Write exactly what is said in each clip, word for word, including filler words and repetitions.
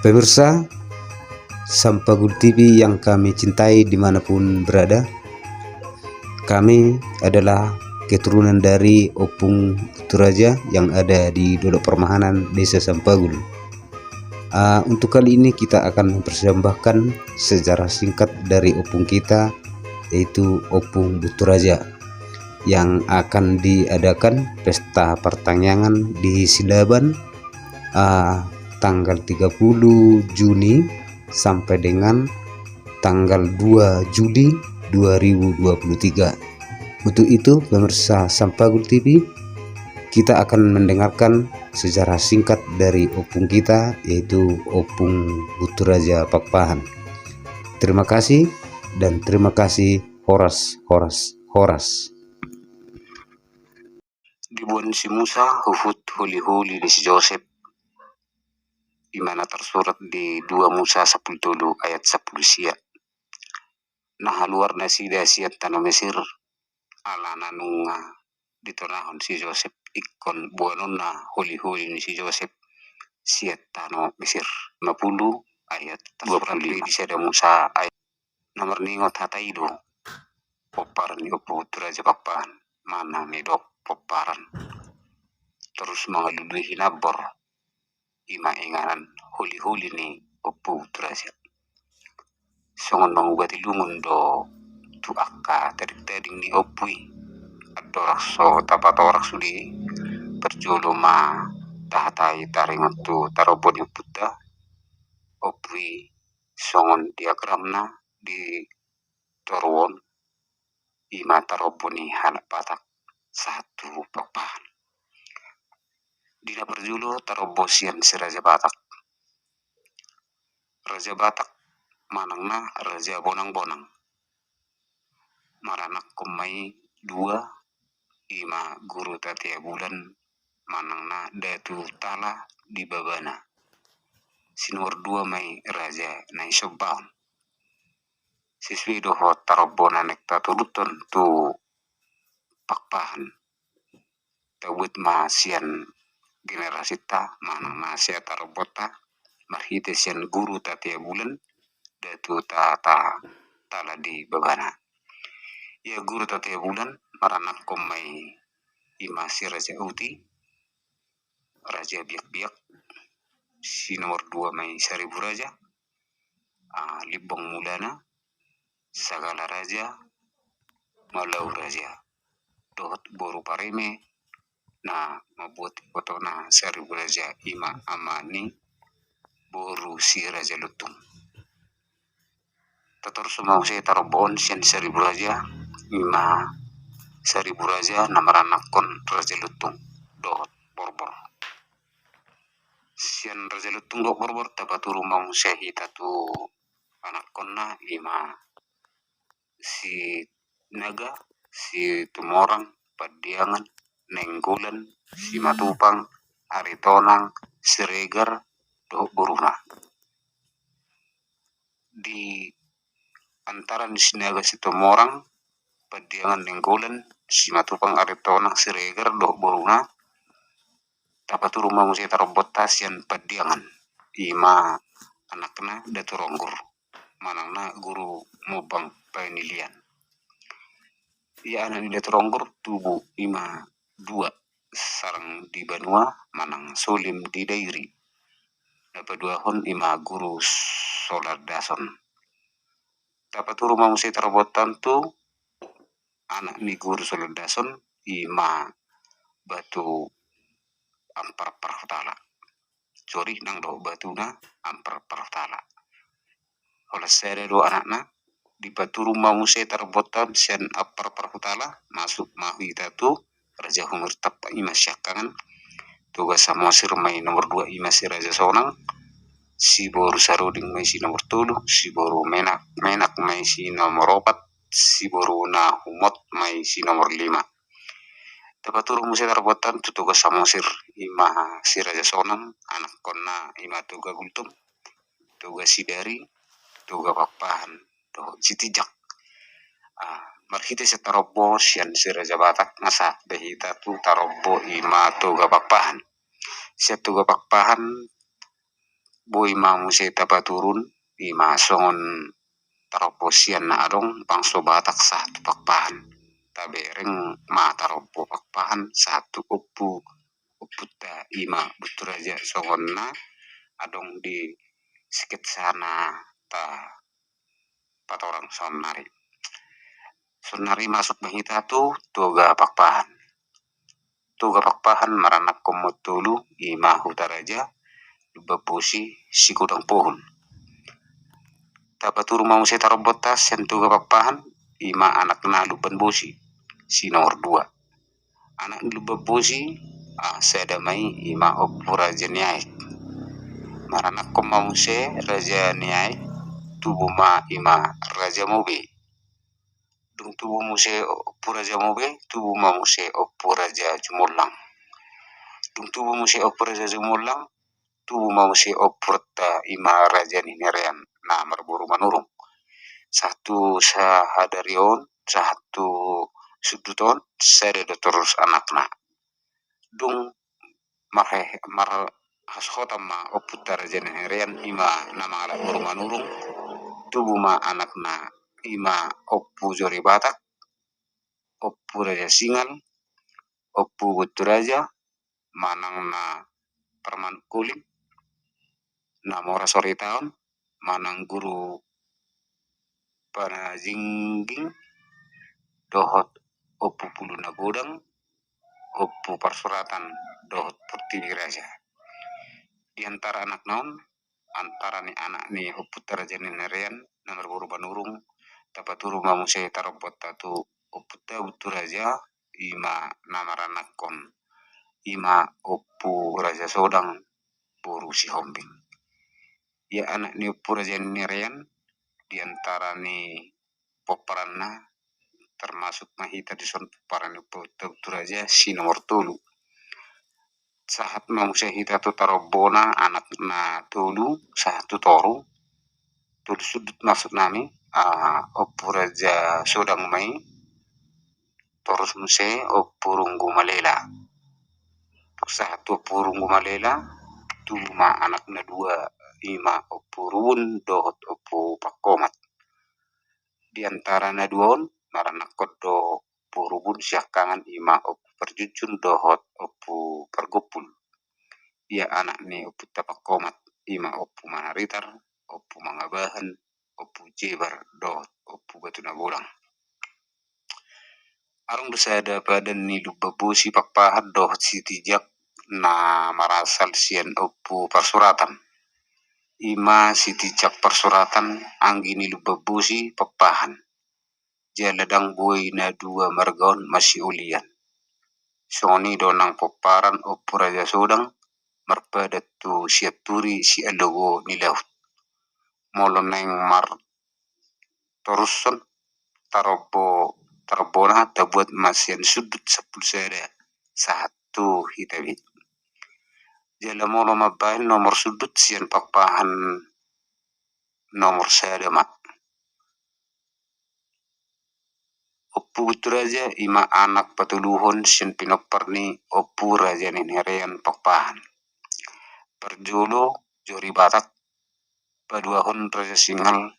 Pemirsa Sampagul T V yang kami cintai dimanapun berada, kami adalah keturunan dari Ompung Bunturaja yang ada di Dolok Parmahanan, Desa Sampagul. Ah, untuk kali ini kita akan mempersembahkan sejarah singkat dari ompung kita, yaitu Ompung Bunturaja, yang akan diadakan pesta partangiangan di Silaban, ah, tanggal tiga puluh Juni sampai dengan tanggal dua Juli dua ribu dua puluh tiga. Untuk itu, pemirsa Sampagul T V, kita akan mendengarkan sejarah singkat dari ompung kita, yaitu Ompung Bunturaja Pakpahan. Terima kasih, dan terima kasih, horas, horas, horas. Diboan si Musa huhut holiholi ni si Josep, i ma na tarsurat di dua Musa sampulu tolu ayat sampulu sia. Na haluar nasida sian tano Mesir, alana nunga ditonahon si Josep ingkon boanonna holiholi ni si Josep sian tano Mesir. Lima puluh ayat dua puluh lima. Di sada Musa ayat na marningot hata i do pomparan ni Ompung Bunturaja Pakpahan, manang na didok pomparan. Torus mangalului hinambor, i ma inganan holiholi ni Ompung Bunturaja. Songon mangubati lungun do tu angka tadingtading ni ompu i. Andorang so tapatorang sude, parjolo ma tahatai taringot tu tarombo ni ompunta. Ompu i songon diagramna di toru on, i ma tarombo ni halak Batak sahat tu Pakpahan. Di na parjolo tarombo sian si Raja Batak. Raja Batak manang na Raja Bonangbonang. Maranakkon ma i dua, i ma Guru Tatea Bulan manang na Datu Tala di babana. Si nomor dua ma i Raja Naisomba on. Sesuai dohot tarombo na naeng tatuduthon tu Pakpahan, tabuat ma sian generasinta manang na sian tarombonta, marhite sian Guru Tatea Bulan, Datu Ta-, Ta-, Tala di babana. Ia Guru Tatea Bulan maranakkon ma i, i ma si Raja Uti, Raja Biakbiak. Si nomor dua ma i Saribu Raja, ah, Limbong Mulana, Sagala Raja, Malau Raja, dohot boru Pareme na mambuat ibotona Saribu Raja, i ma ama ni boru si Raja Lontung. Tatorus ma muse tarombo on sian Saribu Raja, i ma Saribu Raja na maranakkon Raja Lontung dohot Borbor. Sian Raja Lontung dohot Borbor tapaturu ma muse hita tu anakkonna, i ma Sinaga, Situmorang, Pandiangan, Nainggolan, Simatupang, Aritonang, Siregar dohot boruna. Di antara ni Sinaga, Situmorang, Pandiangan, Nainggolan, Simatupang, Aritonang, Siregar dohot boruna, tapaturu ma muse tarombonta sian Pandiangan, i ma anakna Datu Ronggur manang na Guru Mombang Painilian. Ia anak ni Datu Ronggur tubu i ma dua, Sarang di Banua manang Solim di Dairi. Na paduahon i ma Guru Solandason. Tapaturu ma muse tarombonta tu anak ni Guru Solandason, i ma Batu Ampar Parhutala. Sorry, nang do Batuna Ampar Parhutala. Holan sada do anakna. Dipaturu ma muse tarombonta sian Ampar Parhutala, masuk ma hita tu Raja Humirtap, i ma siangkangan. Toga Samosir ma i nomor dua, i ma si Raja Sonang. Siboru Saruding ma i si nomor tolu, Siboru Menak, Menak ma i si nomor opat, Siboru Nahumot ma i si nomor lima. Tapaturu muse tarombonta tu Toga Samosir, i ma si Raja Sonang, anakkonna i ma Toga Gultom, Toga Sidari, Toga Pakpahan dohot Sitinjak. Ah, marhite sian tarombo sian si Raja Batak, na sahat be hita tu tarombo i ma Toga Pakpahan. Sian Toga Pakpahan boi ma muse tapaturun, ima songon tarombo sian na adong bangso Batak sahat tu Pakpahan. Tabereng ma tarombo Pakpahan sahat tu ompu, ompunta ima Bunturaja songon na adong di sketsa na tapatorang saonnari. Saonnari masuk ma hita tu Toga Pakpahan. Toga Pakpahan maranakkon ma tolu, ima Hutaraja, Lumbanbosi, Sigodang Pohon. Tapaturun ma muse tarombonta sian Toga Pakpahan, ima anakna Lumbanbosi, si nomor dua. Anak ni Lumbanbosi, ah, sada ma i, ima Ompu Raja ni Aek. Maranakkon ma muse Raja ni Aek, tubu ma ima Raja Mobe. Dung tubu muse Ompu Raja Mobe, tubu ma muse Ompu Raja Jumollang. Dung tubu muse Ompu Raja Jumollang, tubu ma muse ompunta ima Raja ni Nerean na marboru Manurung. Sahat tu sadari on, sahat tu sundut on, sada do torus anakna. Dung marhe-, marhasohotan ma ompunta Raja ni Nerean ima na mangalap boru Manurung, tubu ma anakna ima Ompu Jori Batak, Ompu Raja Singal, Ompu Bunturaja, manang na Parmanungkaling, na mora soritaon, manang Guru Panajingging, dohot Ompu Pulu Nagodang, Ompu Parsuratan, dohot Portibi Raja. Di antara anakna on, antara ni anak ni ompunta Raja ni Nerean na marboru Manurung, tapaturun ma muse tarombonta tu ompunta Bunturaja, ima na maranakkon ima Ompu Raja Sodang boru Sihombing. Ia anak ni Ompu Raja ni Nerean, di antara ni pomparanna, termasuk ma hita dison pomparan ni ompunta Bunturaja si nomor tolu. Sahat ma muse hita tu tarombona, anakna tolu, sahat tu toru, tolu sundut maksud nami, ah, Ompu Raja Sodang ma i, torus muse Ompu Runggu Malela. Sahat tu Ompu Runggu Malela, tubu ma anakna dua, ima Ompu Rubun dohot Ompu Pangkomat. Di antara na dua on, maranakkon do Ompu Rubun siangkangan ima Ompu Parjunjun dohot Ompu Pargompul. Ia anak ni ompunta Pangkomat, ima Ompu Manaritar, Ompu Mangabahan, Ompu Jebar dohot Ompu Batu Nagodang. Adong do sada padan ni Lumbanbosi Pakpahan dohot Sitinjak na marasal sian Ompu Parsuratan. Ima Sitinjak Parsuratan, anggi ni Lumbanbosi Pakpahan. Jala ndang boi na dua marga on masiolian. Songon i do nang pomparan Ompu Raja Sodang marpadan tu Sianturi, Sialogo ni Laut. Molo naeng martorushon tarombo, tarombona tabuat ma sian sundut sampulu sada sahat tu hita be. Jala molo mambahen nomor sundut sian Pakpahan nomor sada ma. Ompu Bunturaja ima anak patoluhon sian pinompar ni Ompu Raja ni Nerean Pakpahan. Parjolo Jori Batak, paduahon Raja Singal,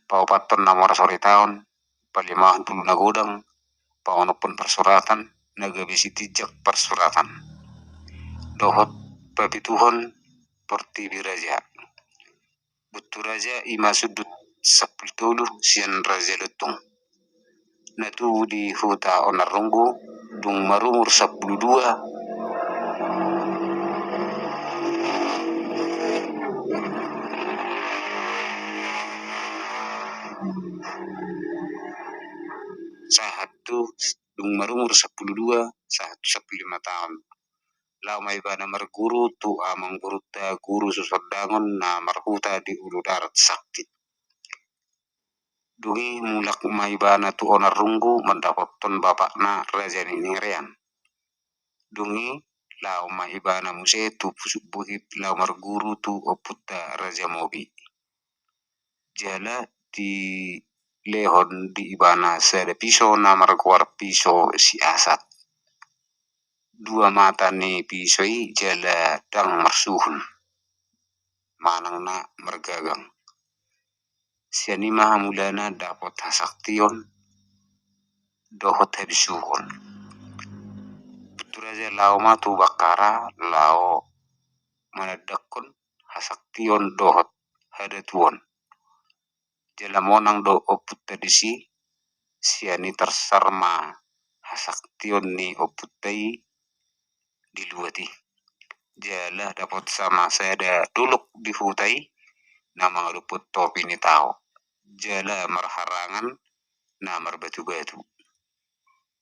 paopathon na mora soritaon, palimahon Pulu Nagodang, paonomhon Parsuratan, na gabe Sitinjak Parsuratan. Dohot papituhon Portibi Raja. Bunturaja ima sundut sampulu tolu sian Raja Lontung. Na tubu di huta Onan Runggu, dung marumur sampulu dua. Sahat tu, dung marumur sampulu dua, sahat tu sampulu lima taon. Laho ma ibana marguru tu amang gurunta Guru Suson Dangon na marhuta di Ulu Darat Sakti. Dung i mulak ma ibana tu Onan Runggu mandapothon bapakna Raja ni Nerean. Dung i laho ma ibana muse tu Pusuk Buhit laho marguru tu ompunta Raja Mobi. Jala dilehon di ibana sada piso na margoar piso Siasat. Dua mata ni piso i jala ndang marsuhul. manang na margagang. Sian i ma hamulana dapot hasaktion dohot habisuhon. Butturaja laho ma tu Bakkara laho manandakkon hasaktion dohot hadatuon. Jala monang do ompunta disi, sian i tarsar ma hasaktion ni ompunta i di luat i. Jala dapot sama sada dolok di huta i na mangadophon topi ni tao. Jala marharangan na marbatubatu.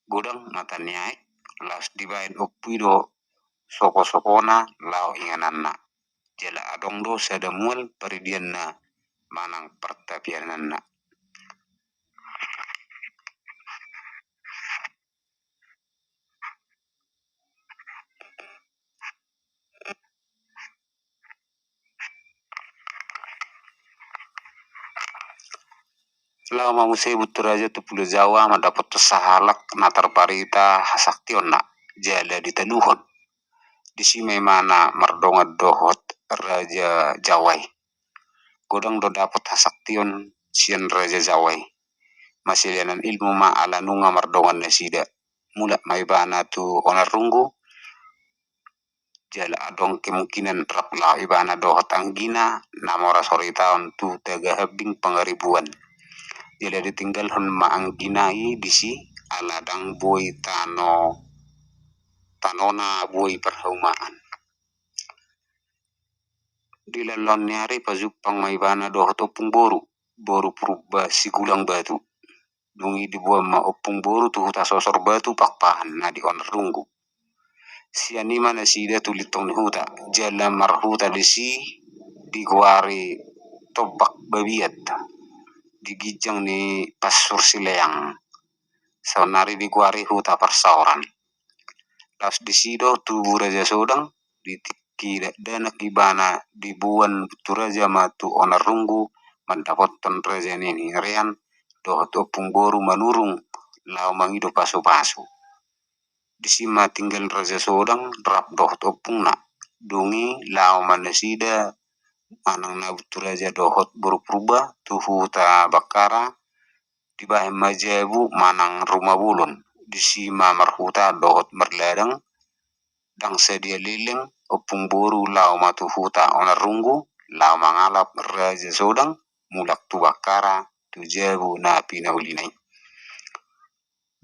Godang mata ni aek, laos dibaen ompu i do soposopona laho ingananna. Jala adong do sada mual paridianna manang partapiananna. Laho ma muse Butturaja tu Pulo Jawa mandapothon sahalak na tarbarita hasaktionna. Jala ditaluhon. Disi ma ibana mardongan dohot raja Jawa i. Godang do dapot hasaktion sian raja Jawa i. Masileanan ilmu ma ala nunga mardongan nasida. Mulak ma ibana tu Onan Runggu. Jala adong kemungkinan rap laho ibana dohot anggina na mora soritaon tu Taga Hambing Pangaribuan. Jala ditinggalhon ma anggina i disi ala ndang boi tano, tanona boi parhaumaan. Di laon ni ari pajumpang ma ibana dohot ompung boru, boru Purba Sigulang Batu. Dung i diboan ma ompung boru tu huta Sosor Batu Pakpahan na di Onan Runggu. Sian i ma nasida tu lintong ni huta, jala marhuta disi digoari Tombak Babiat di ginjang ni Passur Sileang. Saonnari digoari Huta Parsaoran. Laos disi do tubu Raja Sodang, di tingki dakdanak ibana diboan Butturaja ma tu Onan Runggu mandapothon Raja Ninirean dohot ompung boru Manurung laho mangido pasupasu. Disi ma tinggal Raja Sodang rap dohot ompungna. Dung i laho ma nasida manang na Butturaja dohot boru Purba tu huta Bakkara, dibahen ma jabu manang ruma bolon. Disi ma marhuta dohot marladang. Ndang sadia leleng ompung boru laho ma tu huta Onan Runggu laho mangalap Raja Sodang mulak tu Bakkara tu jabu na pinaulina i.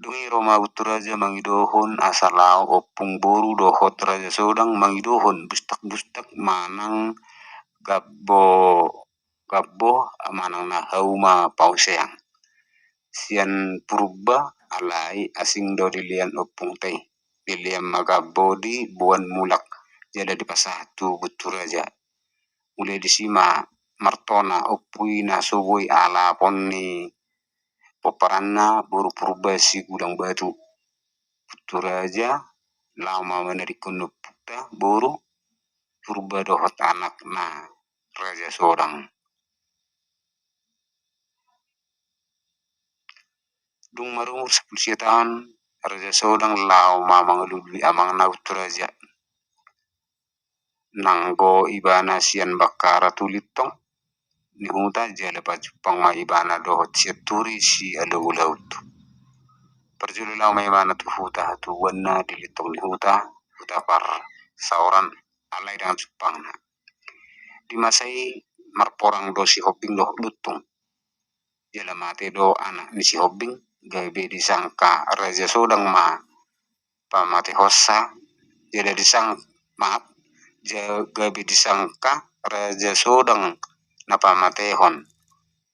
Dung i ro ma Butturaja mangidohon asa laho ompung boru dohot Raja Sodang mangidohon bustak-bustak manang gambo, gambo manang na hauma pauseang. Sian Purba alai asing do dilean ompungta i. Dilean ma gambo diboan mulak jala dipasahat tu Butturaja. Mulai disi ma martona ompu i na so boi alapon ni pomparanna boru Purba Sigulang Batu. Butturaja laho ma manadingkon ompungta boru Purba dohot anakna Raja Sodang. Dung marumur sampulu sia taon Raja Sodang laho ma mangalului amangna Butturaja. Nanggo ibana sian Bakkara tu lintong ni huta jala pajumpang ma ibana dohot Sianturi si Alogo Laut. Parjolo laho ma ibana tu huta hatubuanna di lintong ni huta, huta Parsaoran, alai ndang jumpangna. Di masa i marporang do Sihombing dohot Lontung. Jala mate do anak ni Sihombing, gabe disangka Raja Sodang ma pamatehonsa. Jala disang-, maaf, ja-, gabe disangka Raja Sodang na pamatehon.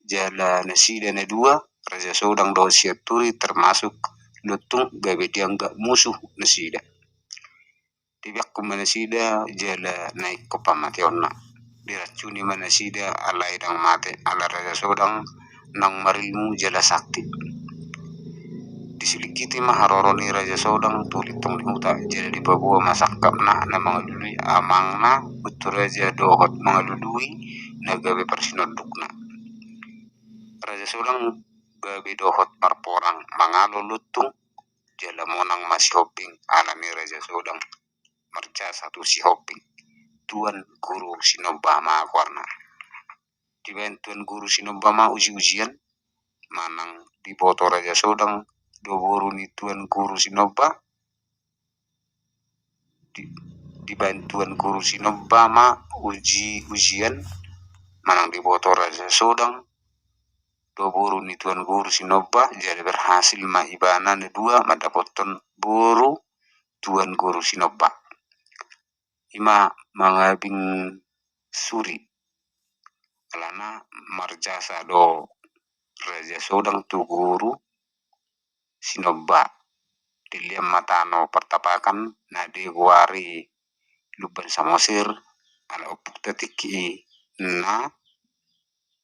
Jala nasida na dua, Raja Sodang dohot Sianturi, termasuk Lontung, gabe dianggap musuh nasida. Dibeakkon ma nasida jala na ingkon pamateonna. Diracuni ma nasida alai ndang mate ala Raja Sodang naung marilmu jala sakti. Disilingkiti ma haroro ni Raja Sodang tu lintong ni huta jala dipaboa ma sangkapna na mangalului amangna Butturaja dohot mangalului na gabe parsinondukna. Raja Sodang gabe dohot marporang mangalo Lontung. Jala monang ma Sihombing ala ni Raja Sodang marjasa tu Sihombing. Tuan Guru Sinomba ma goarna. Dibaen Tuan Guru Sinomba ma uji-ujian, manang diboto Raja Sodang do boru ni Tuan Guru Sinomba. Di-, dibaen Tuan Guru Sinomba ma uji-ujian, manang diboto Raja Sodang do boru ni Tuan Guru Sinomba, jala berhasil ma ibana na dua mandapothon boru Tuan Guru Sinomba. Ima Mangabing Suri. Alana marjasa do Raja Sodang tu Guru Sinomba. Dilehon ma tano partapakan na digoari Lumban Samosir, ala ompungta tingki i na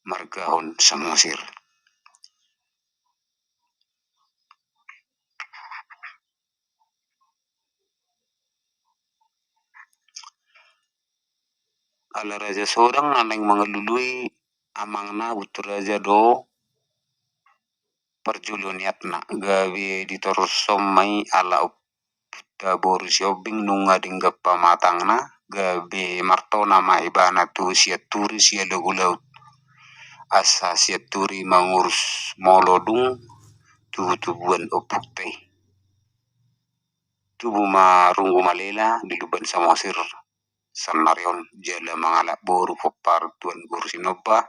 margahon Samosir. Ala Raja Sodang na naeng mangalului amangna Bunturaja do parjolo niatna, gabe ditorusson ma i ala ompunta boru Sihombing nunga denggan pamatangna, gabe martona ma ibana tu Sianturi sian Lagolaut. Asa Sianturi mangurus molo dung tubu-tubuan ompunta i. Tubu ma Runggu Malela di Lumban Samosir sannari on, jala mangalap boru pomparan Tuan Guru Sinomba,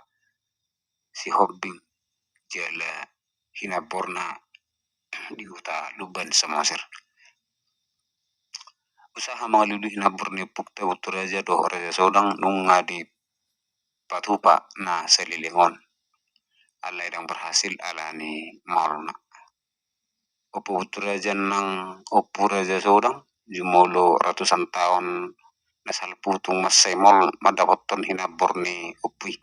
Sihombing, jala hinamborna di huta Lumban Samosir. Usaha mangalului hinambor ni ompunta Bunturaja dohot Raja Sodang nunga dipatupa na saleleng on. Alai ndang berhasil ala ni maolna. Ompu Bunturaja nang ompu Raja Sodang, jumolo ratusan taon na salpu tung mansai maol mandapothon hinambor ni ompu i.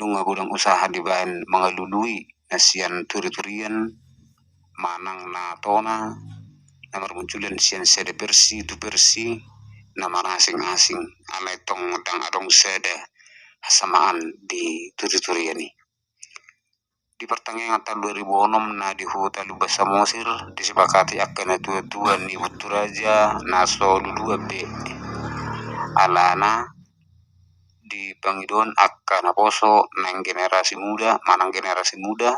Nunga godang usaha dibaen mangalului na sian turi-turian manang na tona na marmunculan sian sada versi tu versi na marasing-asing, alai tong ndang adong sada hasamaan di turi-turian i. Di partangiangan taon dua ribu onom na di huta Lumban Samosir, disepakati angka natua-tua ni Bunturaja na so luluan be. Alana di pangidoan angka naposo naeng generasi muda, manang generasi muda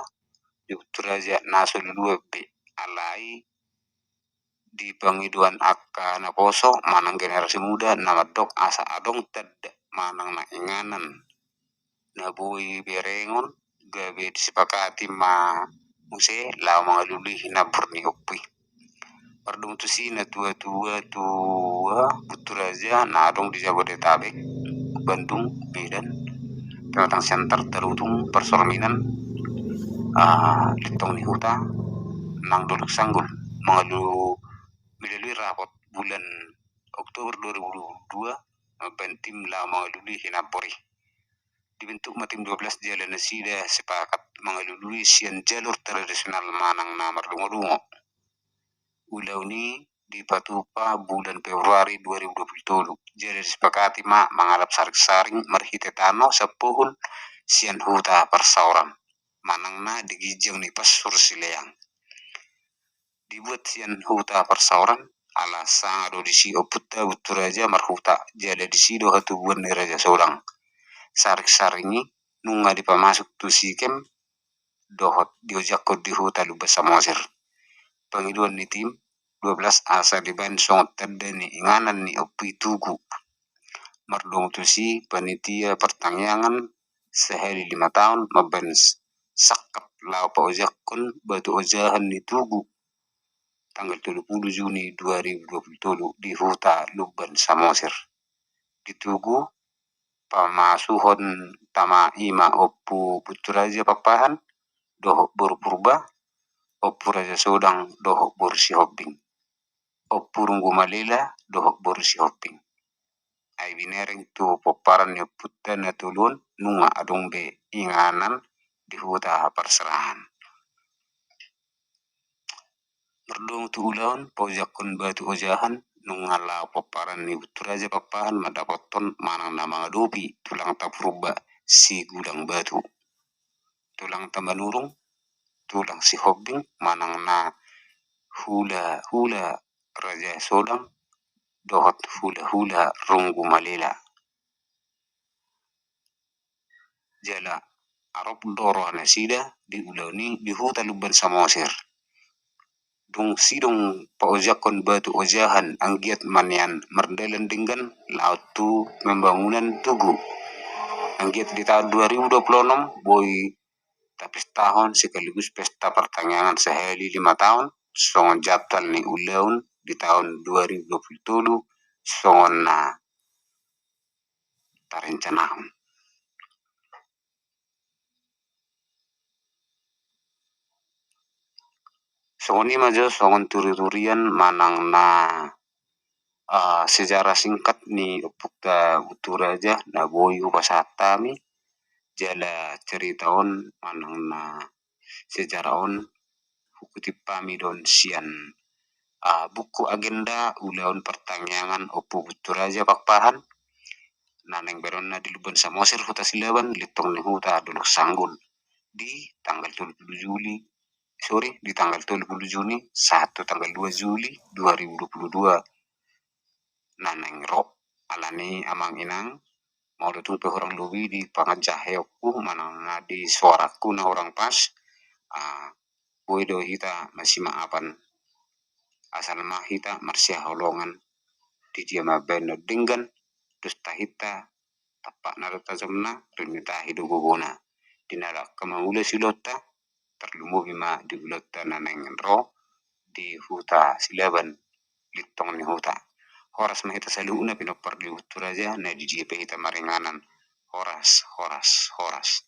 di Bunturaja na so luluan be. Alai di pangidoan angka naposo manang generasi muda na mandok asa adong tanda manang na inganan na boi berengon, gabe disepakati ma muse laho mangalului hinambor ni ompu i. Mardomu tusi natua-tua, tua Bunturaja na adong di Jabodetabek, Bandung, Medan, Pematang Siantar, Tarutung, Parsorminan, ah, Lintong ni Huta, nang Dolok Sanggul, mangalu-, melalui rapot bulan Oktober dua ribu dua puluh dua, mambaen tim laho mangalului hinambor i. Dibentuk ma tim dua belas jala nasida sepakat mangalului sian jalur tradisional manang na mardongodongo. Ulaon i dipatupa bulan Februari dua ribu dua puluh tolu, jala disepakati ma mangalap saring-saring marhite tano sampohul sian huta parsaoran, manang na di ginjang ni Pansur Sileang. Dibuat sian huta parsaoran, ala sanga do disi ompunta Bunturaja marhuta, jala disi do hatubuan ni Raja Sodang. Saring-saring i nunga dipamasuk tu Sikem, dohot diojakhon di huta Lumban Samosir. Pangidoan ni tim dua belas asa dibaen songon tanda ni inganan ni ompu i tugu. Mardomu tusi panitia partangiangan sahali lima taon mambaen s-, sangkap laho paojakhon batu ojahan ni tugu. Tanggal tolu pulu Juni dua ribu dua pulu tolu di huta Lumban Samosir. Di tugu pamasuhonta ma i ma Ompu Bunturaja Pakpahan dohot boru Purba, Ompu Raja Sodang dohot boru Sihombing, Ompu Runggu Malela dohot boru Sihombing. Ai binereng tu pomparan ni ompunta na tolu on nunga adong be inganan di huta parserahan. Mardomu tu ulaon paojakhon batu ojahan, nunga laho pomparan ni Bunturaja Pakpahan mandapothon manang na mangadopi tulangta Purba Sigulang Batu, tulangta Manurung, tulang Sihombing manang na hula-hula Raja Sodang, dohot hulahula runggu malela. Jala arop do roha nasida di ulaon i di huta Lumban Samosir. Dung sidung paojakhon batu ojahan anggiat ma nian mardalan denggan laho tu pembangunan tugu. Anggiat di taon dua ribu dua puluh enam boi tapestahon sekaligus pesta partangiangan sahali lima taon songon jadwal ni ulaon di taon dua ribu dua puluh tolu songon na tarencanahon. Songon i ma jo songon turiturian manang na, ah, sejarah singkat ni ompunta Bunturaja na boi hupasahat hami. Jala cerita on manang na sejarah on hukutip hami do on sian, ah, buku agenda ulaon partangiangan Ompu Bunturaja Pakpahan na naeng baenonna di Lumban Samosir Huta Silaban, Lintong ni Huta, Dolok Sanggul, di tanggal tolu puluh Juli, sorry, di tanggal tolu puluh Juni sahat tu tanggal dua Juli dua ribu dua puluh dua na naeng ro. Alani amang inang, molo tung pe hurang lobi di panganjahonku manang na di soaraku na hurang pas, ah, boi do hita masimaafan. Asal ma hita marsihaholongan, di dia ma baen na denggan, dos tahinta, tampakna do tajomna, rinta tahi do gogona. Di na dang mangula siulaonta, tarlumobi ma di ulaonta na naeng ro di Huta Silaban, Lintong ni Huta. Horas ma hita saluhutna pinompar ni Bunturaja, na di dia pe hita maringanan. Horas, horas, horas.